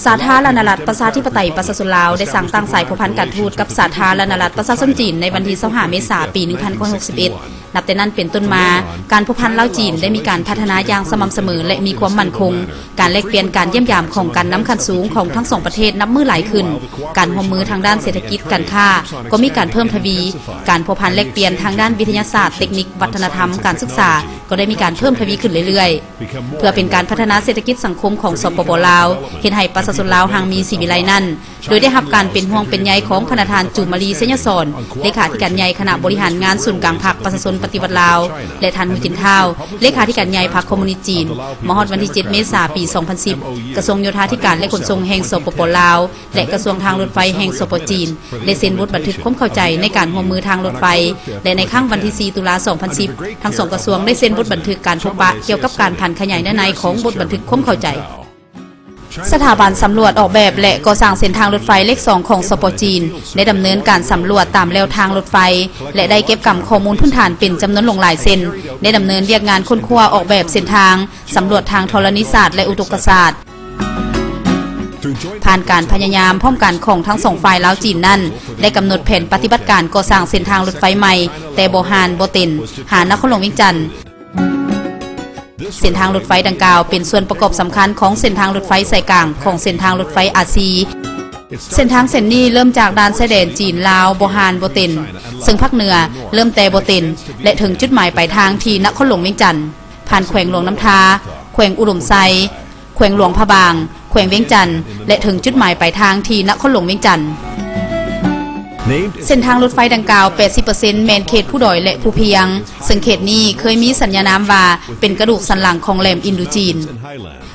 ສາທາລະນະລັດ ປະຊາທິປະໄຕ ປະຊາຊົນລາວ ໄດ້ສ້າງຕັ້ງສາຍພົວພັນການທູດກັບສາທາລະນະລັດ ປະຊາຊົນຈີນ ໃນວັນທີຊາວຫ້າ ເມສາ ປີໜຶ່ງພັນເກົ້າຮ້ອຍຫົກສິບເອັດ. ນັບແຕ່ນັ້ນເປັນຕົ້ນມາ, ການພົວພັນລາວ-ຈີນ ໄດ້ມີການພັດທະນາຢ່າງສະໝ່ຳສະເໝີ ແລະ ມີຄວາມໝັ້ນຄົງ. ການແລກປ່ຽນການຢ້ຽມຢາມຂອງການນຳຂັ້ນສູງຂອງທັງສອງປະເທດນັບມື້ຫຼາຍຂຶ້ນ. ການຮ່ວມມືທາງດ້ານເສດຖະກິດ, ການຄ້າ ກໍມີການເພີ່ມທະວີ. ການພົວພັນແລກປ່ຽນທາງດ້ານວິທະຍາສາດ, ເຕັກນິກ, ວັດທະນະທຳ, ການສຶກສາ ກໍໄດ້ມີການເພີ່ມທະວີຂຶ້ນເລື້ອຍໆ. ເພື່ອເປັນການພັດທະນາເສດຖະກິດສັງຄົມຂອງ ສປປ ລາວ, ເຮັດໃຫ້ປະຊາຊົນລາວຮັ່ງມີສີວິໄລນັ້ນ, ໂດຍໄດ້ຮັບການເປັນຫ່ວງເປັນໃຍຂອງພະນະທ່ານ ຈູມມາລີ ໄຊຍະສອນ ເລຂາທິການໃຫຍ່ຄະນະບໍລິຫານງານສູນກາງພັກປະຊາຊົນປະຕິວັດລາວ ແລະ ທ່ານ ຫູຈິນ ທ້າວ ເລຂາທິການໃຫຍ່ພັກຄອມມູນິດຈີນ. ມາຮອດວັນທີເຈັດ ເມສາ ປີສອງພັນສິບ ກະຊວງໂຍທາທິການ ແລະ ຂົນສົ່ງແຫ່ງ ສປປ ລາວ ແລະ ກະຊວງທາງລົດໄຟແຫ່ງ ສປ ຈີນ ໄດ້ເຊັນບົດບັນທຶກຄວາມເຂົ້າໃຈໃນການຮ່ວມມືທາງລົດໄຟ ແລະ ໃນຄັ້ງວັນທີສີ່ ຕຸລາ ສອງພັນສິບ ທັງສອງກະຊວງໄດ້ເຊັນບົດບັນທຶກການພົບປະກ່ຽວກັບການຜັນຂະຫຍາຍເນື້ອໃນຂອງບົດບັນທຶກຄວາມເຂົ້າໃຈ. ສະຖາບັນສຳຫຼວດອອກແບບ ແລະ ກໍ່ສ້າງເສັ້ນທາງລົດໄຟເລກສອງຂອງ ສປ ຈີນ ໄດ້ດຳເນີນການສຳຫຼວດຕາມແລວທາງລົດໄຟ ແລະ ໄດ້ເກັບກຳຂໍ້ມູນພື້ນຖານເປັນຈຳນວນຫຼວງຫຼາຍເຊັ່ນ ໄດ້ດຳເນີນວຽກງານຄົ້ນຄວ້າອອກແບບເສັ້ນທາງ, ສຳຫຼວດທາງທໍລະນີສາດ ແລະ ອຸທົກກະສາດ. ຜ່ານການພະຍາຍາມພ້ອມກັນຂອງທັງສອງຝ່າຍລາວ-ຈີນນັ້ນ, ໄດ້ກຳນົດແຜນປະຕິບັດການກໍ່ສ້າງເສັ້ນທາງລົດໄຟໃໝ່ ແຕ່ບໍ່ຮ່ານ ບໍ່ເຕັນ ຫານະຄອນຫຼວງວຽງຈັນ. ເສັ້ນທາງລົດໄຟດັ່ງກ່າວເປັນສ່ວນປະກອບສຳຄັນຂອງເສັ້ນທາງລົດໄຟສາຍກາງຂອງເສັ້ນທາງລົດໄຟອາຊີ. ເສັ້ນທາງເສັ້ນນີ້ເລີ່ມຈາກດ່ານຊາຍແດນຈີນລາວ ບໍ່ຮ່ານ ບໍ່ເຕັນ ເຊິ່ງພາກເໜືອເລີ່ມແຕ່ບໍ່ເຕັນ ແລະ ເຖິງຈຸດໝາຍປາຍທາງທີ່ນະຄອນຫຼວງວຽງຈັນ, ຜ່ານແຂວງຫຼວງນ້ຳທາ, ແຂວງອຸດົມໄຊ, ແຂວງຫຼວງພະບາງ, ແຂວງວຽງຈັນ ແລະ ເຖິງຈຸດໝາຍປາຍທາງທີ່ນະຄອນຫຼວງວຽງຈັນ. ເສັ້ນທາງລົດໄຟດັ່ງກ່າວ ແປດສິບເປີເຊັນ ແມ່ນເຂດພູດອຍ ແລະ ພູພຽງ, ເຊິ່ງເຂດນີ້ເຄີຍມີສັນຍານາມວ່າເປັນກະດູກສັນຫຼັງຂອງແຫຼມອິນໂດຈີນ.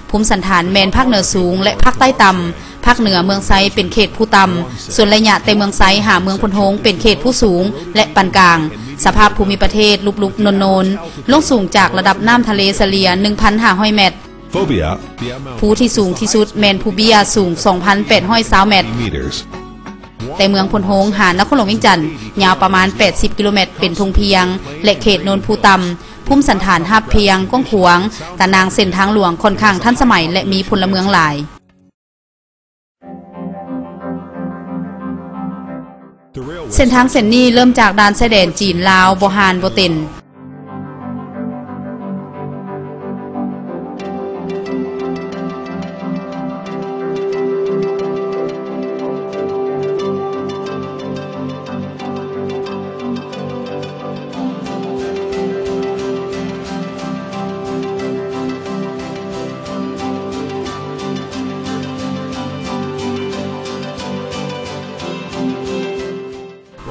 ພູມສັນຖານແມ່ນພາກເໜືອສູງ ແລະ ພາກໃຕ້ຕ່ຳ. ພາກເໜືອເມືອງໄຊເປັນເຂດພູຕ່ຳ, ສ່ວນໄລຍະແຕ່ເມືອງໄຊຫາເມືອງໂພນໂຮງເປັນເຂດພູສູງ ແລະ ປານກາງ. ສະພາບພູມິປະເທດລຸບໆໂນນໆ, ລົງສູງຈາກລະດັບນ້ຳທະເລສະເລ່ຍ ໜຶ່ງພັນຫ້າຮ້ອຍແມັດ. ພູທີ່ສູງທີ່ສຸດແມ່ນພູເບ້ຍ ສູງ ສອງພັນແປດຮ້ອຍຊາວແມັດ. ແຕ່ເມືອງໂພນໂຮງຫານະຄອນຫຼວງວຽງຈັນ ຍາວປະມານແປດສິບກິໂລແມັດ ເປັນທົ່ງພຽງ ແລະ ເຂດໂນນພູຕ່ຳ, ພູມສັນຖານຮາບພຽງ, ກວ້າງຂວາງ, ຕາໜ່າງເສັ້ນທາງຫຼວງຂ້ອນຂ້າງທັນສະໄໝ ແລະ ມີພົນລະເມືອງຫຼາຍ. ເສັ້ນທາງເສັ້ນນີ້ເລີ່ມຈາກດ່ານຊາຍແດນຈີນລາວ ບໍ່ຮ່ານ ບໍ່ເຕັນ.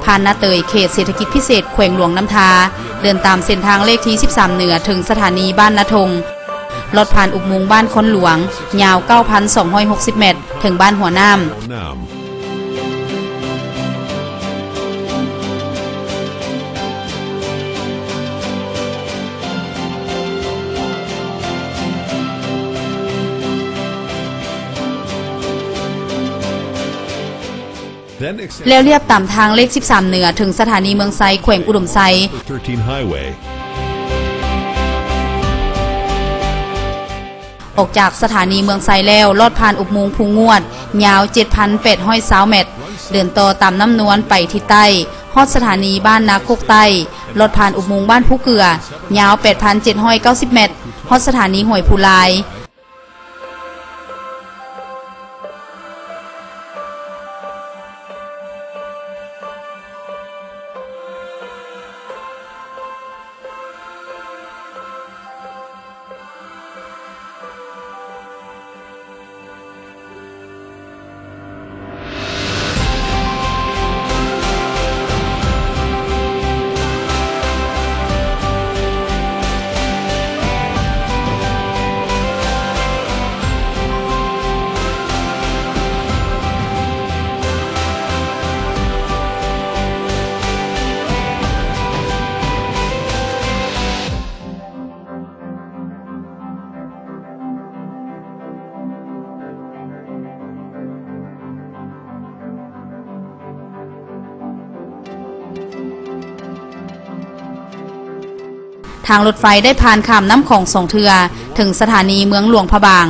ຜ່ານນາເຕີຍ ເຂດເສດຖະກິດພິເສດແຂວງຫຼວງນ້ຳທາ, ເດີນຕາມເສັ້ນທາງເລກທີສິບສາມເໜືອ ເຖິງສະຖານີບ້ານນາທົ່ງ, ລອດຜ່ານອຸບມຸງບ້ານຄອນຫຼວງ ຍາວເກົ້າພັນສອງຮ້ອຍຫົກສິບແມັດ ເຖິງບ້ານຫົວນ້ຳ. ແລ້ວລຽບຕາມທາງເລກສິບສາມເໜືອ ເຖິງສະຖານີເມືອງໄຊ ແຂວງອຸດົມໄຊ. ອອກຈາກສະຖານີເມືອງໄຊແລ້ວ, ລອດຜ່ານອຸບມຸງພູງວດ ຍາວເຈັດພັນແປດຮ້ອຍຊາວແມັດ, ເດີນຕໍ່ຕາມນ້ຳນວນໄປທິດໃຕ້, ຮອດສະຖານີບ້ານນາຄົກໃຕ້, ລອດຜ່ານອຸບມຸງບ້ານພູເກືອ, ຍາວແປດພັນເຈັດຮ້ອຍເກົ້າສິບແມັດ, ຮອດສະຖານີຫ້ວຍພູລາຍ. ທາງລົດໄຟໄດ້ຜ່ານຂ້າມນ້ຳຂອງສອງເທື່ອ ເຖິງສະຖານີເມືອງຫຼວງພະບາງ.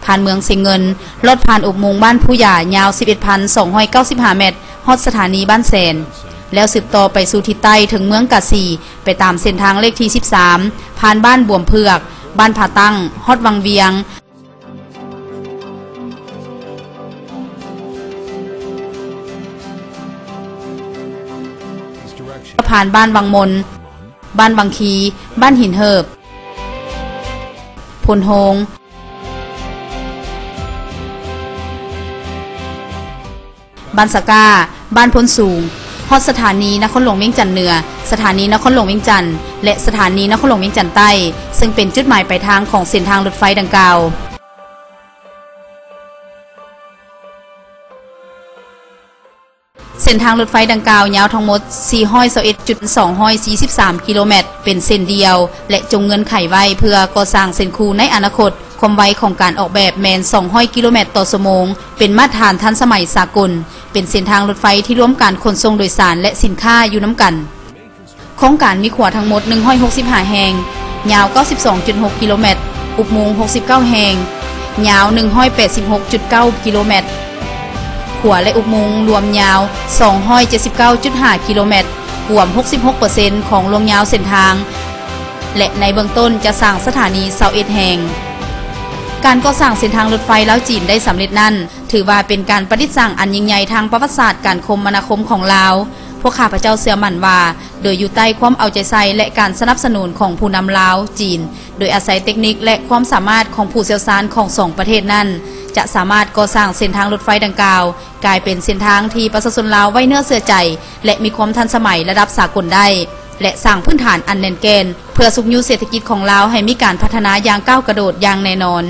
ຜ່ານເມືອງຊຽງເງິນ, ລອດຜ່ານອຸບມຸງບ້ານພູຢາ ຍາວສິບເອັດພັນສອງຮ້ອຍເກົ້າສິບຫ້າແມັດ, ຮອດສະຖານີບ້ານແສນ, ແລ້ວສືບຕໍ່ໄປສູ່ທິດໃຕ້ເຖິງເມືອງກາສີ ໄປຕາມເສັ້ນທາງເລກທີສິບສາມ, ຜ່ານບ້ານບວມເຜືອກ, ບ້ານຜາຕັ້ງ, ຮອດວັງວຽງ, ຜ່ານບ້ານວັງມົນ, ບ້ານວັງຄີ, ບ້ານຫີນເຫີບ, ໂພນໂຮງ, ບ້ານສະກ້າ, ບ້ານໂພນສູງ, ຮອດສະຖານີນະຄອນຫຼວງວຽງຈັນເໜືອ, ສະຖານີນະຄອນຫຼວງວຽງຈັນ ແລະ ສະຖານີນະຄອນຫຼວງວຽງຈັນໃຕ້, ເຊິ່ງເປັນຈຸດໝາຍປາຍທາງຂອງເສັ້ນທາງລົດໄຟດັ່ງກ່າວ. ເສັ້ນທາງລົດໄຟດັ່ງກ່າວຍາວທັງໝົດສີ່ຮ້ອຍຊາວເອັດຈຸດສອງຮ້ອຍສີ່ສິບສາມກິໂລແມັດ ເປັນເສັ້ນດຽວ ແລະ ຈົງເງື່ອນໄຂໄວ້ເພື່ອກໍ່ສ້າງເສັ້ນຄູ່ໃນອະນາຄົດ. ຄວາມໄວຂອງການອອກແບບແມ່ນສອງຮ້ອຍກິໂລແມັດຕໍ່ຊົ່ວໂມງ, ເປັນມາດຕະຖານທັນສະໄໝສາກົນ, ເປັນເສັ້ນທາງລົດໄຟທີ່ລວມການຂົນສົ່ງໂດຍສານ ແລະ ສິນຄ້າຢູ່ນຳກັນ. ໂຄງການມີຂົວທັງໝົດໜຶ່ງຮ້ອຍຫົກສິບຫ້າແຫ່ງ, ຍາວເກົ້າສິບສອງຈຸດຫົກກິໂລແມັດ, ອຸບມຸງຫົກສິບເກົ້າແຫ່ງ, ຍາວໜຶ່ງຮ້ອຍແປດສິບຫົກຈຸດເກົ້າກິໂລແມັດ, ຂົວ ແລະ ອຸບມຸງລວມຍາວສອງຮ້ອຍເຈັດສິບເກົ້າຈຸດຫ້າກິໂລແມັດ, ກວມຫົກສິບຫົກເປີເຊັນຂອງລວງຍາວເສັ້ນທາງ ແລະ ໃນເບື້ອງຕົ້ນຈະສ້າງສະຖານີຊາວເອັດແຫ່ງ. ການກໍ່ສ້າງເສັ້ນທາງລົດໄຟລາວ-ຈີນໄດ້ສຳເລັດນັ້ນ ຖືວ່າເປັນການປະດິດສ້າງອັນຍິ່ງໃຫຍ່ທາງປະຫວັດສາດການຄົມມະນາຄົມຂອງລາວ. ພວກຂ້າພະເຈົ້າເຊື່ອໝັ້ນວ່າ ໂດຍຢູ່ໃຕ້ຄວາມເອົາໃຈໃສ່ ແລະ ການສະໜັບສະໜູນຂອງຜູ້ນຳລາວ-ຈີນ, ໂດຍອາໄສເຕັກນິກ ແລະ ຄວາມສາມາດຂອງຜູ້ຊ່ຽວຊານຂອງສອງປະເທດນັ້ນ, ຈະສາມາດກໍ່ສ້າງເສັ້ນທາງລົດໄຟດັ່ງກ່າວ ກາຍເປັນເສັ້ນທາງທີ່ປະຊາຊົນລາວໄວ້ເນື້ອເຊື່ອໃຈ ແລະ ມີຄວາມທັນສະໄໝລະດັບສາກົນໄດ້ ແລະ ສ້າງພື້ນຖານອັນແໜ້ນແກ່ນ ເພື່ອຊຸກຍູ້ເສດຖະກິດຂອງລາວໃຫ້ມີການພັດທະນາຢ່າງກ້າວກະໂດດຢ່າງແນ່ນອນ.